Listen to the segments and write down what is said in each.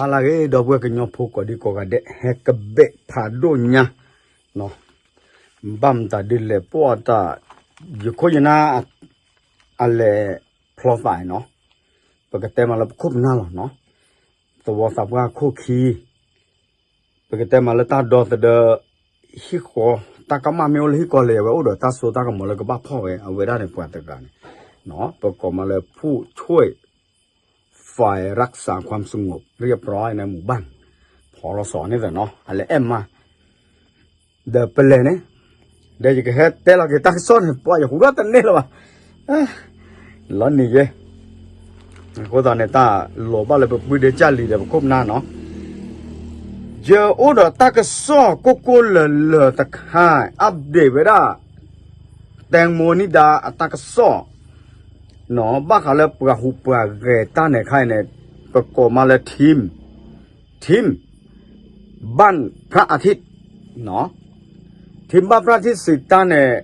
ဟါလၢအဂ့ၤ ဒီပုၢ်ဝဲၢ်ကညီဖိကိးဒံကိးဂၤဒဲး ဟဲကဘဲၣ်ဖးဒိၣ်ညါ, ဘၣ်မတၤဒ်လဲၣ် ပှၢ်တၢ် ယခိၣ်ယနၢ် အလဲၤဖျီသးနီၤ, ပကတဲမးလၢပခိၣ်ပနၢ်လီၤနီၤ, သဝီသးပှၢ်ခိၣ်ခံ ပကတဲမးလၢတၢ်ဒီသဒၢ ဟံၣ်ဃီ တၢ်ကမၣ်မ့ၢ်အိၣ်လၢဟံၣ်ဃီလၢအဝဲအိၣ်ဒီးတၢ်စိတၢ်ကမီၤလၢကဘၣ်ဖီၣ်ဝဲ အဝဲဒၣ်န့ၣ်ပှၤတဂၤန့ၣ်, ပကိးမးလၢ ผู้ช่วยฝ่ายรักษาความสงบเรียบร้อย ในหมู่บ้าน ဖီလီၤစီၤန့ၣ်သနီၤ အလဲၤအဲၣ်မး ဒီးပလဲၤန့ၣ်, ဒီးယကဟဲတဲလီၤက့ၤတၢ်ကစီၣ်န့ၣ် ပှၤယဟူထီၣ်တန့ၢ်လၢၤဘၣ်, လီၤနံၤယဲ, အဃိသတးန့ၣ် တၢ်လီၤဘၣ်လၢပပုၢ်ဒ့ကၢ်လံၤဒီးပခိၣ်ပနၢ်နီၤ, ယအိၣ်ဒီးတၢ်ကစီၣ်ကိၢ်ကိၢ်လၢၤလၢၤတခါ update ဝဲဒၣ် แตงโมนิดา အတၢ်ကစီၣ် ဘၣ်ဃးလၢပှၤဟူးပှၤဂဲၤတၢ်န့ၣ်ခါအံၤန့ၣ် ပကိးမးလၢ ทีม ทีม บ้านพระอาทิตย์ ทีม บ้านพระอาทิตย์ စံးတၢ်န့ၣ်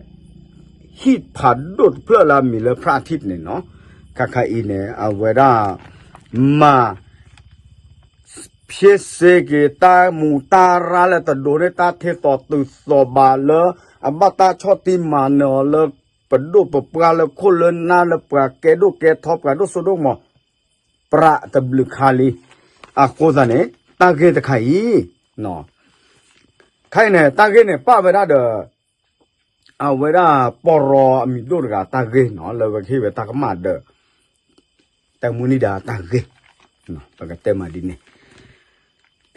ဟံၣ်ဖးဒိၣ်တဖျၢၣ်လၢအမံၤလၢ พระอาทิตย์ န့ၣ်နီၤ, ခါခါအံၤန့ၣ် အဝဲဒၣ် မၤ ဖျ့စ့က့ၤ တၢ်မူးတၢ်ရၢ်လၢတဒိးန့ၢ်တၢ်ထဲသိးတုၤသိးဘၣ်လၢ အဘၣ်တၢ်ဆီၣ်တံၢ်မၤနၢၤအီၤလၢ ပဒိၣ်ပပှၢ်လၢခိၣ်လၢနၢ်လၢပှၤကဲဒိၣ်ကဲထီ ပှၤဒိၣ်စိဒိၣ်ကမီၤ ပြးတဘျုးခါလံ, အဃိသတးန့ၣ် တၢ်ဂ့ၢ်တခါအံၤ ခဲအံၤန့ၣ် တၢ်ဂ့ၢ်န့ၣ် ပာ်ဝဲဒၣ်ဒီး အဝဲဒၣ်ပီၢ်ရီအမံၤဒိၣ်တဂၤတၢ်ဂ့ၢ်နီၤ လၢဝဲကဟ့ၣ်ဝဲတၢ်ကမၣ်ဒီး แตงโมนิดา တၢ်ဂ့ၢ်, ပကတဲမးဒ်န့ၣ်,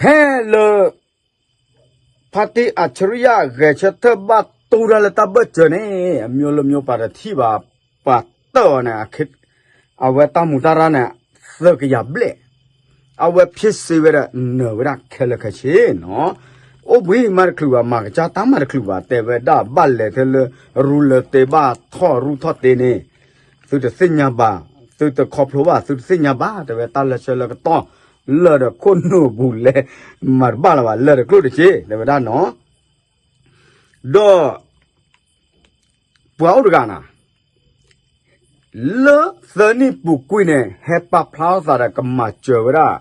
ဖဲလၢ ဖါတံၢ် อัจฉริยะ ဂဲၤဆၢထၢၣ်ဘၣ်တူၢ်တၢ်လၢတၢ်ဘၢၣ်စၢၤန့ၣ် အမျိုးလၢမျိုးပှၤတထံၣ်ဘၣ်, ပှၤတၢၢ်အီၤန့ၣ် အဝဲတၢ်မူးတၢ်ရၢ်န့ၣ် သၢကယၤဘျဲၣ်, အဝဲဖျ့စ့ဝဲဒၣ် နၢၤဝဲဒၣ်ခဲလၢာ်ခဲဆ့နီၤ, အိၣ်ဘှံးမးတချုးဘၣ် မၤကစၢ်တၢ်မးတချုးဘၣ် တဲဝဲဒၣ်ဘၣ်လဲၤထဲလၢ ရူလၢာ်တ့ဘၣ်ထီၣ်ရူထီၣ်တ့န့ၣ် သုတသ့ၣ်ညါဘၣ်, သုတခီဖျိဘၣ် သုတသ့ၣ်ညါဘၣ် တဲဝဲတၢ်လၢဆၢလၢကတီၢ် လၢာ်ဒီးခိၣ်နူာ်ပူၤလဲၤ မၤတဘၣ်လၢၤဘၣ် လၢာ်ဒီးကျိၣ်တက့ၢ် တဲဝဲဒၣ်နီၤ, ဒီး ပှၤအိၣ်တဂၤနီၤ လၢသၢနံၣ်ပူၤကွံာ်န့ၣ် ဟဲပာ်ဖျါထီၣ်သးဒီးကမၤစၢၤဝဲဒၣ်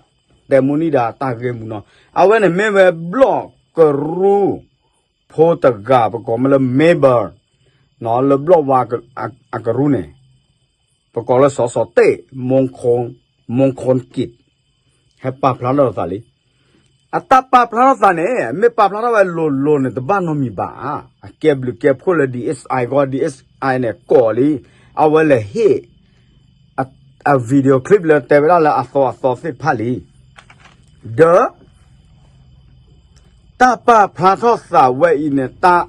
แตงโมนิดา တၢ်ဂ့ၢ်မူနီၤ, အဝဲန့ၣ်မ့ၢ်ဝဲဘျီၣ်ကရူၢ်ဖိတဂၤ ပကိးမးလၢ Mabel လၢဘျီၣ်ဝါအကရူၢ်န့ၣ် ပကိးလၢစီၤစီၤတ့ၢ် မူခိၣ်ကံး ဟဲပာ်ဖျါထီၣ်သးလံ, အတၢ်ပာ်ဖျါထီၣ်သးန့ၣ် မ့ၢ်ပာ်ဖျါထီၣ်ဝဲလိၤလိၤန့ၣ် တဘၣ်နီတမံၤဘၣ်, အကဲဘျုးကဲဖှိၣ်လၢ DSI ဂီၢ် DSI န့ၣ် ကိးလံ, အဝဲလဲၤဟ့ၣ် အ video clip လၢတဲဝဲဒၣ်လၢအသီအသီသ့ၣ်တဖၣ်လံ, ဒီး တၢ်ပာ်ဖျါထီၣ်သးဝဲအံၤန့ၣ် တၢ်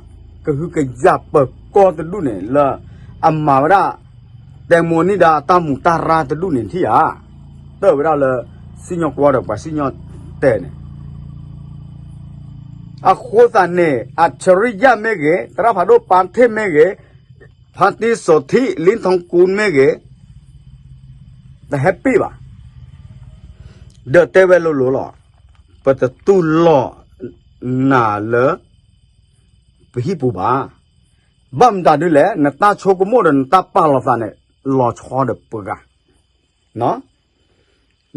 ကဟုကယာ်ပၢၤကီၢ်တဒူၣ်န့ၣ် လၢအမၤဝဲဒၣ် แตงโมนิดา အတၢ်မူးတၢ်ရၢ်တဒူၣ်န့ၣ်ထံၣ်ဧါ, တၢၢ်ဝဲဒၣ်လၢ စံၣ်ညီၣ်ကွီၢ်ဒီးပှၤစံၣ်ညီၣ်တဲာ်န့ၣ် အဃိသတးန့ၣ် อัจฉริยะ မ့ၢ်ဂ့ၤ, သရၣ်ဖးဒိၣ်ပၤထ့ၣ်မ့ၢ်ဂ့ၤ, ဖါတံၢ် สนธิ ลิ้นทองกุล မ့ၢ်ဂ့ၤ, တဟဲပ့ၢ်ဘၣ်, ဒီးတဲဝဲလိၤလိၤလီၤ, ပတတူၢ်လိာ်နၤလၢ ပဟံၣ်ပူၤဘၣ်, ဘၣ်မတၤဒ်လဲၣ် နတၢ်ဆိကမိၣ်ဒီးနတၢ်ပာ်လီၤသးန့ၣ် လီၤဆီဒီးပှၤဂၤ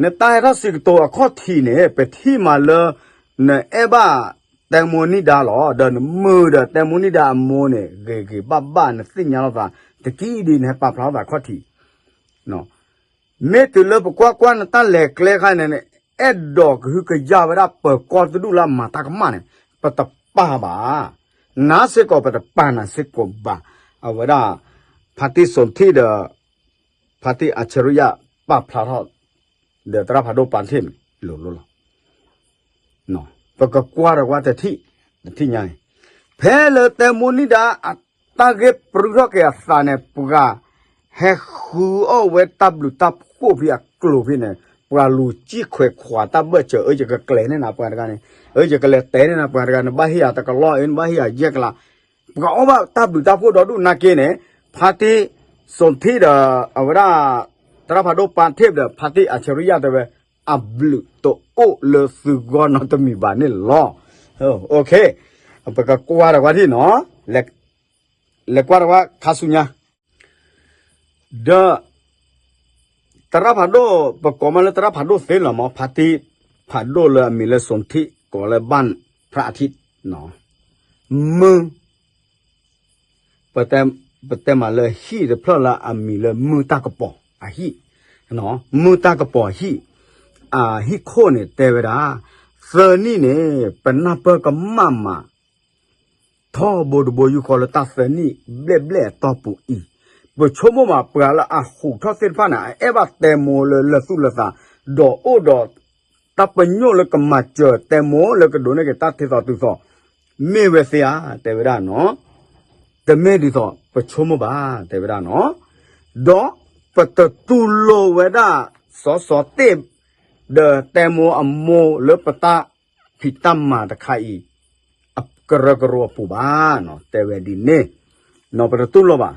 နတၢ်ဟဲထီၣ်စံးကတိၤအခီၣ်ထံးန့ၣ် ပထံၣ်မးလၢ နအဲၣ်ဘၣ် แตงโมนิดา လီၤ, ဒီးနမုာ်ဒီး แตงโมนิดา အမိၢ်န့ၣ် ဂ့ၤဂ့ၤဘၣ်ဘၣ် နသ့ၣ်ညါလိာ်သး တကံၢ်ဒ်နဟဲပာ်ဖျါထီၣ်သးအခီၣ်ထံး မ့ၢ်တုၤလၢပကွၢ်ကွၢ်နတၢ်လဲၤကျဲခါန့ၣ် အဲၣ်ဒိးကဟုကယာ်ဝဲဒၣ်ပၢၤကီၢ်တဒူၣ်လၢအမၤတၢ်ကမၣ်န့ၣ် ပတပာ်ဘၣ်, နၤစ့ၢ်ကီးပတပာ်နၤစ့ၢ်ကီးဘၣ်, အဝဲဒၣ် ဖါတံၢ် สนธิ ဒီး ဖါတံၢ် อัจฉริยะ ပာ်ဖျါထီၣ် ဒီးသရၣ်ဖးဒိၣ်ပၤထ့ၣ်န့ၣ် လိၤလိၤလီၤ. ပကကွၢ်ဒီးကွၢ်တထံၣ် တထံၣ်ညါန့ၣ် ဖဲလၢ แตงโมนิดา အတၢ်ဂ့ၢ်ပြူထီၣ်က့ၤအသးန့ၣ် ပှၤဟဲဃုအီၣ်ဝဲတၢ်ဘျုးတၢ်ဖှိၣ်ဖဲအကျိၤဖဲန့ၣ် ပှၤလူၤစံၣ်ခွဲးခွးတၢ်ဘၢၣ်စၢၤ အၢ ယကကျဲၤန့ၢ်နၤပှၤတဂၤန့ၣ်, အၢ ယကလဲၤတဲန့ၢ်နၤပှၤတဂၤန့ၣ်, ဘၣ်ဟ့ၣ်ယၤတကလီၢ်အၢ နဘၣ်ဟ့ၣ်ယၤယဲၢ်ကလး ပှၤအီၣ်ဘၣ်တၢ်ဘျုးတၢ်ဖှိၣ်ဒီဒူၣ်နာ်က့န့ၣ် ဖါတံၢ် สนธิ ဒီး အဝဲဒၣ် သရၣ်ဖးဒိၣ်ပၤထ့ၣ်ဒီး ဖါတံၢ် อัจฉริยะ တဲဝဲ အဘျုးတအိၣ်လၢသုဂီၢ်နီတမံၤဘၣ်န့ၣ်လီၤ. ပကကွၢ်ဒီးကွၢ်ထံၣ်နီၤ, လဲၤကွၢ်ဒီးကွၢ်ခါဆူညါ ဒီး သရၣ်ဖးဒိၣ် ပကိးမးလၢသရၣ်ဖးဒိၣ်သ့လီၤမး ဖါတံၢ် ဖးဒိၣ်လၢအမံၤလၢ စိၣ်ထံး ကိးလၢ ဘၣ်ဖရၣ်အထံး မုၢ် ပတဲ ပတဲမးလၢဟံၣ်တဖျၢၣ်လၢအမံၤလၢမုၢ်တၢ်ကပီၤအဟံၣ်, မုၢ်တၢ်ကပီၤဟံၣ်, အဟံၣ်ခိၣ်န့ၣ်တဲဝဲဒၣ်, သၢနံၣ်န့ၣ် ပနၢ်ပၢၢ်ကမၣ်မး ထီဘိတဘိယူၢ်ဃီလၢတၢ်သၢနံၣ်ဘျဲၣ်ဘျဲၣ်အတီၢ်ပူၤအံၤ, ပဆိကမိၣ်မးပှၤလၢအဟူးထီၣ်သ့ၣ်တဖၣ်န့ၣ် အအဲၣ်ဘၣ်တဲမိၤလၢလၢသူၣ်လၢသး, ဒီးအိၣ်ဒီးတၢ်ပညိၣ်လၢကမၤစၢၤတဲမိၤလၢကဒိးန့ၢ်က့ၤတၢ်ထံသီတုၤသီ, မ့ၢ်ဝဲသ့ဧါ တဲဝဲဒၣ်နီၤ, တမ့ၢ်ဒ်သိးပဆိကမိၣ်ဘၣ် တဲဝဲဒၣ်နီၤ, ဒီးပတတူၢ်လိာ်ဝဲဒၣ် စီၤစီၤတ့ၣ် ဒီးတဲမိၤအမိၢ်လၢပတၢ်ဖံးတၢ်မၤတခါအံၤ အကရၢကရိအပူၤဘၣ်, တဲဝဲဒ်န့ၣ်, ပတတူၢ်လိာ်ဘၣ်,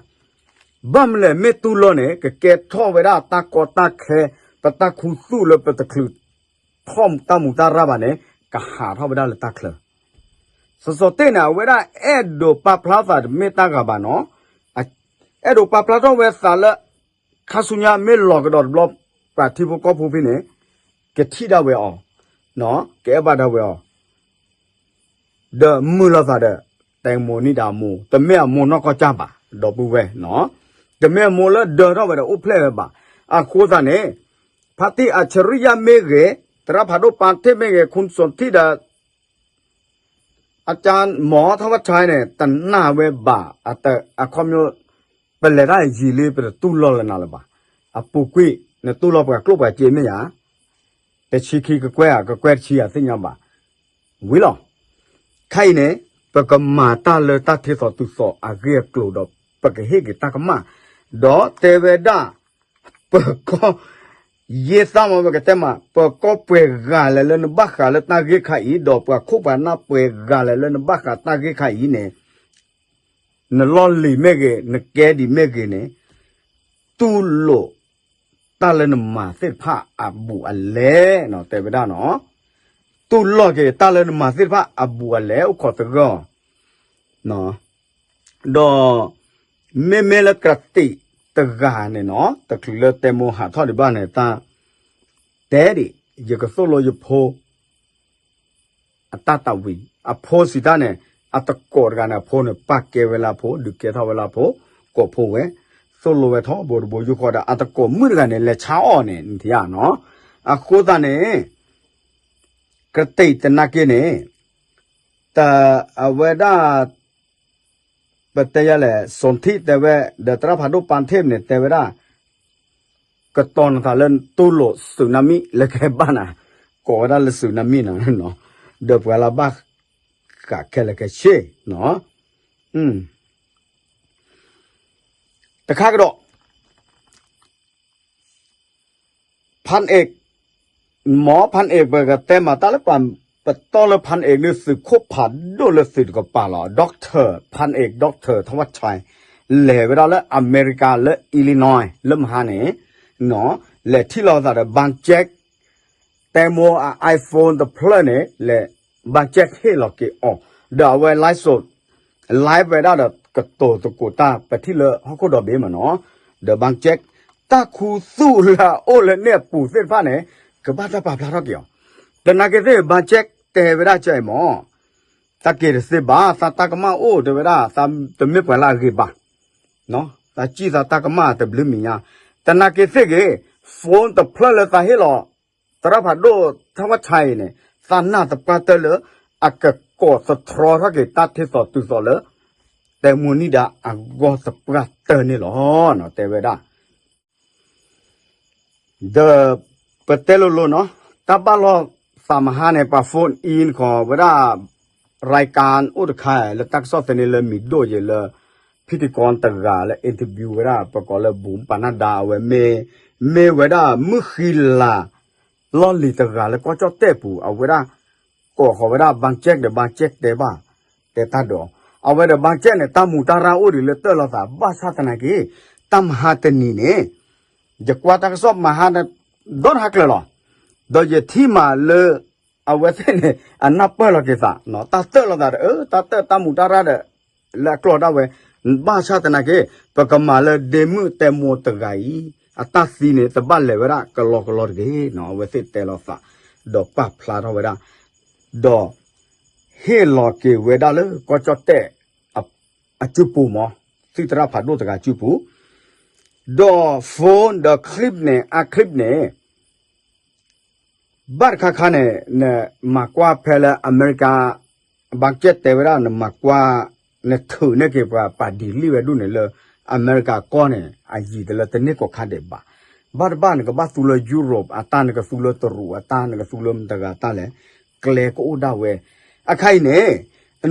ဘၣ်မနုၤလဲၣ် မ့ၢ်တူၢ်လိာ်န့ၣ် ကကဲထီၣ်ဝဲဒၣ်တၢ်ကီတၢ်ခဲ, ပတၢ်ခူသူၣ်လၢပတချုးထီၣ်တၢ်မူးတၢ်ရၢ်ဘၣ်န့ၣ် ကဟးထီၣ်ဝဲဒၣ်လၢတၢ်ချၢ, စီၤစီၤတ့ၣ်န့ၣ် အဝဲဒၣ်အဲၣ်ဒိးပာ်ဖျါသးတမ့ၢ်တၢ်ဂၤဘၣ်နီၤ, အဲၣ်ဒိးပာ်ဖျါထီၣ်ဝဲသးလၢ ခါဆူညါမ့ၢ်လီၤကဒီးတဘျီ ပှၤထံဖိကီၢ်ဖိဖဲန့ၣ် ကထံၣ်ဒၣ်ဝဲအီၤ, ကအဲၣ်ဘၣ်ဒၣ်ဝဲအီၤ, ဒီးမုာ်လိာ်သးဒီး တဲမိၤန့ၢ်ဒၣ်အမိၢ်, တမ့ၢ်အမိၢ်နီၢ်ကီၢ်ကၢ်ဘၣ်, ဒီပုၢ်ဝဲၢ်, တမ့ၢ်အမိၢ်လၢဒၢထီၣ်ဝဲဒီးအိၣ်ဖျဲၣ်ဝဲဘၣ်, အဃိသတးန့ၣ် ဖါတံၢ်အၣ်ဆရံယါမ့ၢ်ဂ့ၤ, သရၣ်ဖးဒိၣ်ပၤထ့ၣ်မ့ၢ်ဂ့ၤ, ခူၣ်စိၣ်ထံၣ်ဒီး အကၢ်မီၤထီၣ်ဝဲဆဲန့ၣ် တနာ်ဝဲဘၣ်, အခီပညီ ပလဲၤတၢ်ယံာ်လံ ပတတူၢ်လိာ်လၢနၤလၢၤဘၣ်, အပူၤကွံာ် နတူၢ်လိာ်ပှၤကျိၣ်ပှၤစ့မ့ၢ်ဧါ, တဆံခံကကွဲၢ်ဧါ ကကွဲၢ်တဆံဧါသ့ၣ်ညါဘၣ်, ဝံၤလီၤ, ခဲအံၤန့ၣ် ပကမၤတၢ်လၢတၢ်ထံသီတုၤသီအဂ့ၢ်အကျိၤဒီး ပကဟ့ၣ်က့ၤတၢ်ကမၣ်, ဒီးတဲဝဲဒၣ် ပကီၢ် ယဲသးမ့ၢ်ပကတဲမး ပှၤကီၢ်ပှဲၤဂၤလဲၣ်လၢနဘၣ်ဃးလၢတၢ်ဂ့ၢ်ခါအံၤ ဒီးပှၤခိၣ်ပှၤနၢ်ပှဲၤဂၤလဲၣ်လၢနဘၣ်ဃးတၢ်ဂ့ၢ်ခါအံၤန့ၣ် နလီၢ်လံၤမ့ၢ်ဂ့ၤ နကဲဒံးမ့ၢ်ဂ့ၤန့ၣ် တူၢ်လိာ်တၢ်လၢနမၤသ့ၣ်တဖၣ်အဘူးအလဲနီၤ တဲဝဲဒၣ်နီၤ, တူၢ်လိာ်က့ၤတၢ်လၢနမၤသ့ၣ်တဖၣ်အဘူးအလဲအိၣ်ခိးသဂၢၢ်အီၤ ဒီး မ့မ့ၢ်လၢကရတံးတဂၤန့ၣ်နီၤ တချုးလၢတဲမိၢ်ဟးထီၣ်ဒံးဘၣ်န့ၣ် တၢ်တဲဒံး ယကသိၣ်လိယဖိ အတၢ်သးဝံၤ အဖိစံးတၢ်န့ၣ် အတကိးတဂၤန့ၣ် အဖိန့ၣ် ပာ်ကဲဝဲလၢအဖိ ဒုးကဲထီၣ်ဝဲလၢအဖိ ကိးဖိဝဲ သိၣ်လိဝဲထီဘိတဘိယူၢ်ဃီဒီး အတကိးမုၣ်တဂၤန့ၣ် လဲၤဆါအီၤန့ၣ် နထံၣ်ဧါနီၤ, အဃိသတးန့ၣ် ကရတံးတနာ်က့န့ၣ် တ အဝဲဒၣ် ပတဲယၤလဲၣ် စိၣ်ထံၣ်တဲဝဲ ဒီးသရၣ်ဖးဒိၣ်ပၤထ့ၣ်န့ၣ် တဲဝဲဒၣ် ကတီၤနသးလၢတူၢ်လိာ်သုးနါမံၣ်လၢကဟဲဘၣ်နၤ, ကိးဝဲဒၣ်လၢသုးနါမံၣ်နၤ, ဒီးပှၤလၢဘၣ်ဃးခဲလၢာ်ခဲဆ့နီၤ, တခါကဒီး ဖၣ်အ့ၣ် မ်ဖၣ်အ့ၣ် ပကတဲမၤတၢ်လၢပှၤ ပတီၢ်လၢဖၣ်အ့ၣ်န့ၣ် သုးခိၣ်ဖးဒိၣ်လၢသုးတကပၤလီၤ doctor ဖၣ်အ့ၣ် doctor ထီၣ်ဝၣ်ဆဲ လဲၤဝဲဒၣ်လၢအမဲရကၤလၢ Illinois လၢမဟါန့ၣ် လဲၤထံၣ်လိာ်သးဒီး ဘၣ်ကၠဲး တဲမိၢ်အ iPhone တဖျၢၣ်န့ၣ် လဲၤ ဘၣ်ကၠဲးဟ့ၣ်လီၤက့ၤအီၤ ဒီးအဝဲ live show live ဝဲဒၣ်ဒီးကတိၤသကိးတၢ် ပထံၣ်လၢဟီၣ်ခိၣ်ဒီဘ့ၣ်မးနီၤ, ဒီးဘၣ်ကၠဲး တၢ်ခူသူၣ်လၢအအိၣ်လၢန့ၣ်အပူၤသ့ၣ်တဖၣ်န့ၣ် ကဘၣ်တၢ်ပာ်ဖျါထီၣ်က့ၤအီၤ, သနာ်က့သ့ၣ် ဘၣ်ကၠဲးတဲဝဲဒၣ်ကၠဲးအံၤမး တၢ်က့ၤတသ့ဘၣ် သးတၢ်ကမၣ်အိၣ်တဲဝဲဒၣ် သးတမ့ၢ်ပှၤလၢအဂ့ၤဘၣ် သးစံၣ်သးတၢ်ကမၣ်တဘျုးမံၤညါ, သနာ်က့သ့ၣ်ဂ့ၤ phone တဖျၢၣ်လၢသးဟ့ၣ်လီၤ သရၣ်ဖးဒိၣ်ထီၣ်ဝၣ်ဆဲအံၤန့ၣ် သးနာ်သပှၢ်တၢၢ်လၢ အကကိးသတြီထီၣ်က့ၤတၢ်ထံသီတုၤသီလၢ တဲမိၢ်နံၣ်ဒါအဂီၢ်သပှၢ်တၢၢ်န့ၣ်လီၤ. တဲဝဲဒၣ် ဒီး ပတဲလိၤလိၤနီၤ တၢ်ဘၣ်လိာ်သးမဟါန့ၣ် ပှၤ phone in ဃီဝဲဒၣ် ရၤကၣ်အိၣ်တခါ လၢတၢ်ကစီၣ်သန့လၢမံၤဒိၣ်ယဲလၢ ဖံတံကီတဂၤလၢ interview ဝဲဒၣ် ပကိးလၢ ဘူပၤနၢ်ဒါ အဝဲမ့ၢ် မ့ၢ်ဝဲဒၣ်မုၢ်ဃံလၤ လီၢ်လံၤတဂၤလၢကီၢ်ကၠီၣ်တဲၣ်ပူၤ အဝဲဒၣ် ကိးဃီၤဝဲဒၣ် ဘၣ်ကၠဲး ဒီး ဘၣ်ကၠဲးတဲဘၣ် တဲတၢ်ဒီး အဝဲဒီး ဘၣ်ကၠဲးန့ၣ် တၢ်မူးတၢ်ရၢ်အိၣ်ဒံးလၢတၢၢ်လိာ်သး ဘၣ်ဆၣ်သနာ်က့ တၢ်မဟါတနံၤန့ၣ် ယကွၢ်တၢ်ကစီၣ်မဟါန့ၣ် ဒီတဟါကျၢၤလီၤ. ဒီးယထံၣ်မးလၢ အဝဲသ့ၣ်န့ၣ် အနၢ်ပၢၢ်လီၤက့ၤသး တၢ်တၢၢ်လိာ်သးဒီး အၢ တၢ်တၢၢ် တၢ်မူးတၢ်ရၢ်ဒီး လၢအကျိာ်ဒၣ်ဝဲ ဘၣ်ဆၣ်သနာ်က့ ပကမၤလၢဒ့မုၣ်တဲမိၢ်တဂၤအံၤ အတၢ်သံန့ၣ် တဘၣ်လဲၤဝဲဒၣ်ကလီကလီတဂ့ၤနီၤ အဝဲသ့ၣ်တဲလိာ်သး ဒီးပာ်ဖျါထီၣ်ဝဲဒၣ်, ဒီးဟ့ၣ်လီၤက့ၤဝဲဒၣ်လၢကီၢ်ကၠီၣ်တဲၣ်အစုပူၤမး, သုးသရၣ်ဖးဒိၣ်တဂၤစုပူၤ, ဒီး phone ဒီး clip န့ၣ် အ clip န့ၣ် ဘၣ်တခါခါန့ၣ် နမၤကွၢ်ဖဲလၢအမဲရကၤ ဘၣ်ကဲတဲဝဲဒၣ် နမၤကွၢ် နထုးန့ၢ်က့ၤပှၤပာ်ဒံးလံဝဲဒၣ်န့ၣ်လၢ အမဲရကၤကီၢ်န့ၣ် အယံၤတလၢတန့ၢ်ကိးခါဒဲးဘၣ်. ဘၣ်တဘၣ်နကဘၣ်သူလၢ Europe အတၢ် နကသူလၢတရူးအတၢ် နကသူလၢမတၤတဂၤတၢ်လဲၣ်, ကျဲကအိၣ်ဒၣ်ဝဲ. အခါအံၤန့ၣ်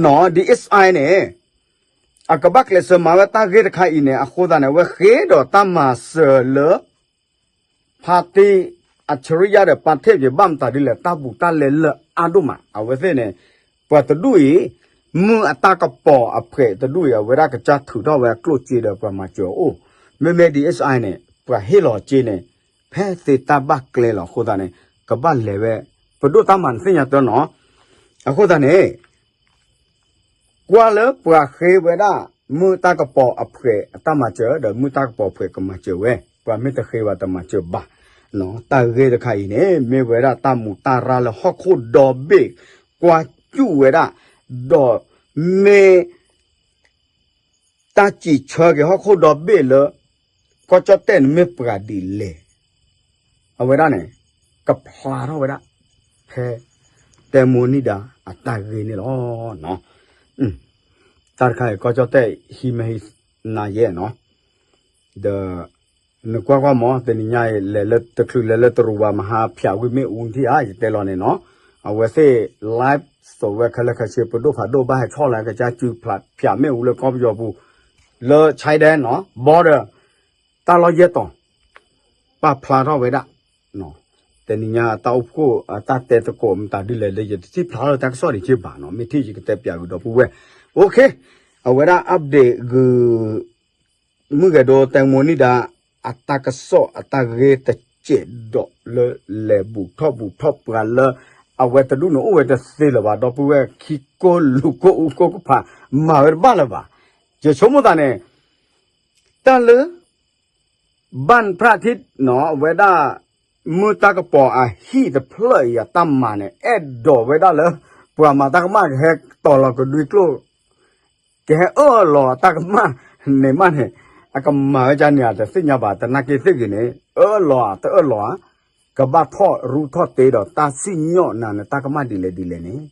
နီၢ် DSI န့ၣ် အကဘၣ်ကျဲးစၢးမၤဝဲတၢ်ဂ့ၢ်တခါအံၤန့ၣ် အဃိသတးန့ၣ် အဝဲဃ့ဒီးတၢ်မၤစၢၤလၢ ဖါတံၢ်အဆရံယါဒီး ပာ်ထ့ၣ်က့ၤဘၣ်မတၤဒ်လဲၣ် တၢ်ဘူးတၢ်လဲလၢအါဒိၣ်မး အဝဲသ့ၣ်န့ၣ် ပှၤတဒူၣ်အံၤ မုၢ်အတၢ်ကပီၤအဖှဲးတဒူၣ်အံၤ အဝဲဒၣ်ကစၢ်ထုးထီၣ်ဝဲအကျိၣ်စ့ဒီးပှၤမၤစၢၤအအိၣ်, မ့မ့ၢ် DSI န့ၣ် ပှၤဟ့ၣ်လီၤစ့န့ၣ် ဖဲသ့တၢ်ဘၣ်ကျဲလီၤအဃိသတးန့ၣ် ကဘၣ်လဲၤဝဲ ပဒိၣ်တၢ်မၤနသ့ၣ်ညါတၢ်နီၢ်, အဃိသတးန့ၣ် ကွၢ်လၢပှၤဃ့ဝဲဒၣ် မုၢ်တၢ်ကပီၤအဖှဲးအတၢ်မၤစၢၤ ဒီးမုၢ်တၢ်ကပီၤအဖှဲးကမၤစၢၤဝဲ, ပှၤမ့ၢ်တဃ့ဘၣ်တမၤစၢၤဘၣ်. တၢ်ဂ့ၢ်တခါအံၤန့ၣ် မ့ၢ်ဝဲဒၣ်တၢ်မူးတၢ်ရၢ်လၢဟီၣ်ခိၣ်ဒီဘ့ၣ်ကွၢ်စူၣ်ဝဲဒၣ်, ဒီးမ့ၢ် တၢ်စံးဆၢက့ၤဟီၣ်ခိၣ်ဒီဘ့ၣ်လၢ ကီၢ်ကၠီၣ်တဲၣ်န့ၣ်မ့ၢ်ပှၤဒ်လဲၣ်, အဝဲဒၣ်န့ၣ် ကဖျါထီၣ်ဝဲဒၣ် ဖဲ တဲမိၢ်နံၣ်ဒါအတၢ်ဂ့ၢ်န့ၣ်လီၤ. တၢ်တခါအံၤ ကီၢ်ကၠီၣ်တဲၣ်ဟံးမ့ၢ်ဟံးနၤယဲၢ်နီၢ်, ဒီး နကွၢ်ကွၢ်မး တနံၤညါအံၤ လဲၤလၢတချုးလဲၤလၢတရူးဘၣ် မဟါဖၠးဝံၤမ့ၣ်အူထံၣ်ဧါ ယတဲလီၤန့ၣ်နီၢ်, အဝဲသ့ၣ် live သိးဝဲခဲလၢာ်ခဲဆ့ ပဒိၣ်ဖးဒိၣ်ဘၣ်ဟဲဆီၣ်လၢကစၢ်စုဖျးဖၠးမ့ၣ်အူလၢကီၢ်ပယီၤပူၤ လၢ China နီၢ် border တၢ်လီၢ်ယဲၢ်တီၤ ပာ်ဖျါထီၣ်ဝဲဒၣ် တနံၤညါအတၢ်အိၣ်ဖှိၣ်အတၢ်တဲသကိးမတၤဒ်လဲၣ်လၢ ယတထံၣ်ဖျါထီၣ်လၢတၢ်ကစီၣ်ဒံးက့ဘၣ်နီၢ်, မ့ၢ်ထံၣ်ယကတဲပၠးဂုၤဒီပုၢ်ဝဲၢ်, OK, အဝဲဒၣ် update ဂုၤ မုၢ်ဂဲၤဒိတဲမိၢ်နံၣ်ဒါ အတၢ်ကစီၣ်အတၢ်ဂ့ၢ်တစဲးဒီးလၢလဲၤဘူးထီၣ်ဘူးထီၣ်ပှၤလၢ အဝဲတဒူၣ်န့ၣ်အိၣ်ဝဲတသ့လၢၤဘၣ် ဒီပုၢ်ဝဲၢ် ခံကိၢ်လူၤကိၢ်အူကိၢ်ကဖး မၤဝဲတဘၣ်လၢၤဘၣ်. ယဆိကမိၣ်သးန့ၣ် တၢ်လၢ ဘၣ်ဖရၣ်ထံနီၢ် အဝဲဒၣ် မုၢ်တၢ်ကပီၤအဟံၣ်တဖျၢၣ်အံၤအတၢ်မၤန့ၣ် အဲၣ်ဒိးဝဲဒၣ်လၢ ပှၤမၤတၢ်ကမၣ်ကဟဲတီၤလီၤကဒွံကျိၣ် ကဟဲအၢၣ်လီၤအတၢ်ကမၣ်န့ၣ်မးန့ၣ် အကမၤဝဲဒ်န့ၣ်တသ့ၣ်ညါဘၣ် သနာ်က့သ့ၣ်ဂ့ၤန့ၣ် အၢၣ်လီၤဧါတအၢၣ်လီၤဧါ ကဘၣ်ထီၣ်ရူထီၣ်တ့ဒီးတၢ်စံၣ်ညီၣ်နၤနတၢ်ကမၣ်ဒ်လဲၣ်ဒ်လဲၣ်န့ၣ်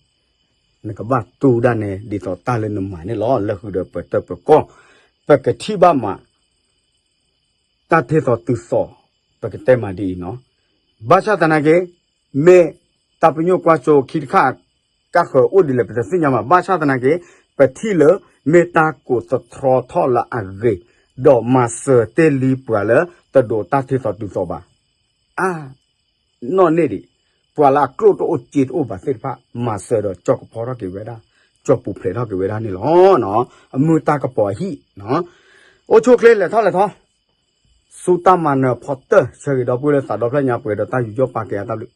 နကဘၣ်တူၢ်ဒၣ်နဲ ဒ်သိးတၢ်လၢနမၤန့ၣ်လီၤ. လၢဃုာ်ဒီးပတၢ်ပကီၢ် ပကထံၣ်ဘၣ်မး တၢ်ထ့သိးတုၤသိး ပကတဲမးဒ်အံၤနီၢ်. ဘၣ်ဆၣ်သနာ်က့ မ့ၢ်တၢ်ပညိၣ်ကွၢ်စိခံတခါ ကၣ်ဃၢၤအိၣ်ဒ်လဲၣ် ပတသ့ၣ်ညါဘၣ်. ဘၣ်ဆၣ်သနာ်က့ ပထံၣ်လၢ မ့ၢ်တၢ်ကိးသတြီထီၣ်လၢအဂ့ၤ ဒီးမၤစၢၤတ့ၢ်လံပှၤလၢ တဒိးတၢ်ထ့သိးတုၤသိးဘၣ်. အါ နီၢ်န့ၣ်ဒံး ပှၤလၢအကျိၣ်တအိၣ်စ့တအိၣ်ဘၣ်သ့ၣ်တဖၣ် မၤစၢၤဒီးကၠီကဖီထီၣ်က့ၤဝဲဒၣ် ကၠီပူၤဖျဲးထီၣ်က့ၤဝဲဒၣ်န့ၣ်လီၤ. အမုၢ်တၢ်ကပီၤအဟံၣ် အိၣ်ဆူၣ်ချ့လဲၤထီၣ်လဲၤထီၣ် ဆူတၢ်မၤနၢၤဖီတၢၢ် ဆၢဂ့ၤဒီပုၢ်ဝဲၢ်လၢသးဒီဖျၢၣ်ညါပှဲၤဒီးတၢ်ယူးယီၣ်ပာ်ကဲအတၢ်ဘျုး